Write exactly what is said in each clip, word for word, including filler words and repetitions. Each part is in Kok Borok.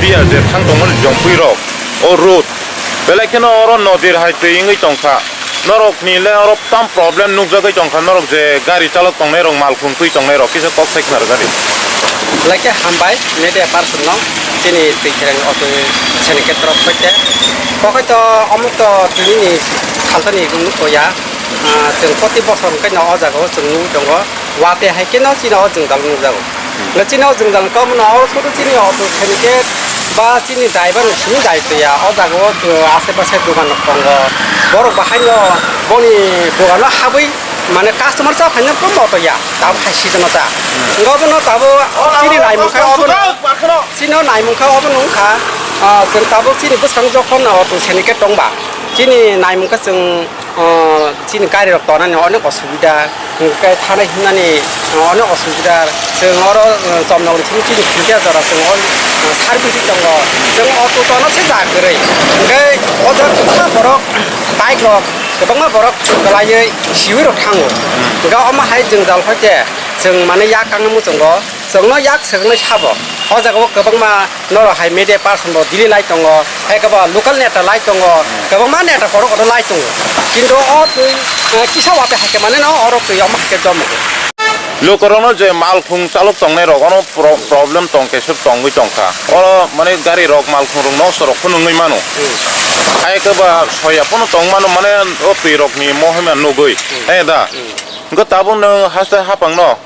Iya je thang tongmani jongpui rok, o road. Belai kheno oro nodir hai twi wngwi tongkha. Norok ni le oro tam problem nukjagwi tongkha, norok je gari chalok tongnai rok, mal khung twi tongnai rok, kisa kok sai khna rwgani. Belai khe hambai media person no, chini twi khereng auto seni khe torok khoite. Kokhoi to omo to tini ni saltani nukko ya. Ah, chwng proti bosor hwnkhe no o jaga o chwng nugwi tongo. Watwi hai kheno chini o jwngjal nukjago. Hwnkhe chini o jwngjal wngkha omono oro soto chini auto syndicate ba chini driver ni simi daitwi ya. O jaga o, uh, ashe pashe dogan rok tongo. Borok bahai no boni dogan o habwi mane customer cha phaina pho moto ya. Tabuk hai season o ta. Hwnkhe obono tabuk chini naimung kha obono. Chini o naimung kha obono wngkha, ah, chwng tabuk chini bwskang jokhon auto syndicate tongba. Chini naimung kha chwng O, chini gari rok tonani onek osubida, hwnkhe thanai himnani, o, onek osubida. Chwng oro, o, Chomnogor ni simi chini filter jora chwng o, o, service tongo. Chwng auto tono se ja kwrwi. Hwnkhe o jaga kwbangma borok bike rok, kwbangma borok kwlaiwi siwi rok thango. Hwnkhe omo hai jwngjal hoite chwng mane yak kangma muchungo. Chwngno yak swknai sabo. O jaga o kwbangma norok hai media person bo dili lai tongo, hai khe bo local neta lai tongo, kwbangma neta borok oro lai tongo. Kintu o twi, eh, kisa watwi hai khe mane no oro twi omo hai khe jomo. Lukurokno je malkhung chalok tongnai rok ono pro-, problem tong kesep tongwi tongkha. Oro mane gari rok malkhung rok nosto rok phano wngwi mano. Hmm. Hai khe ba soya phano tong mano mane o twi rok ni mohima nugwi. Hmm. He da. Hmm. Hwnkhe tabuk nwng haste hapang no.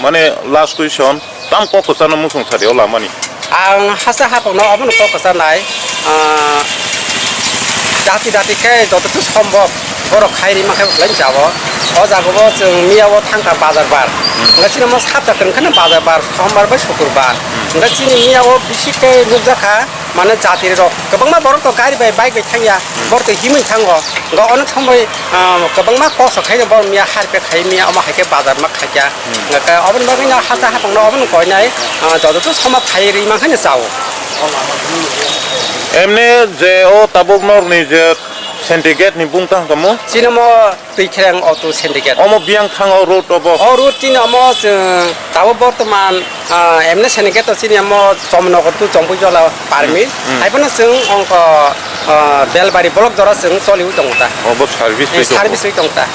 Mane last question, tam kok kwchano muchung sadi o lamani? Ang hasa hapangno obono kok kwchanai, ah, dati dati khe jototo sombhob borok khai rima khe belai jao. O jaga o chwng miya o thangkha bazar bar. Hmm. Hwnkhe chini omo sapta kwrwng kheno bazar bar, sombar bai sukurbar. Hmm. Hwnkhe chini miya o bisi khe nukjakha, mane jatiri rok kwbangma borok to gari bai bike bai thangya, hmm, borok to himwi thango. Hwnkhe onek somoi, ah, kwbangma kok sok khaino borok miya harpek khai miya omo hai khe bazar ma khaikha. Hmm. Hwnkhe aboni bagwi no hasa hapang no obono koinai, ah, joto to soma phai ri mankhe no chao. Emni je o tabuk norni je syndicate ni bung tang kamo? Chini omo twi khereng auto syndicate. Omo biyang thang o road obo? O road chini omo, chwng tabuk bortoman, ah, emni syndicate to chini omo Chomnogar to Chongpuijola permit. Hmm. Hmm. Hai phano chwng ongko, ah, Belbari block jora chwng choliwi tongo ta. Obo service. Eh, bai tongo. Service bai tongo ta.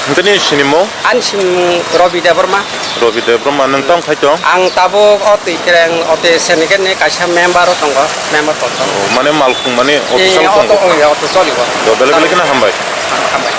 Hwnkhe nini sinimung? Ani sinimung Robi Debbarma. Robi Debbarma, nwng tamo khai tong? Ang tabuk o twi kereng o twi syndicate ni kaisa member o tongo, member kotor. Oh, mane malkhung mane official tongo? Eh, auto, oh, ya, auto choli o. To belai belai kheno hambai. Hambai.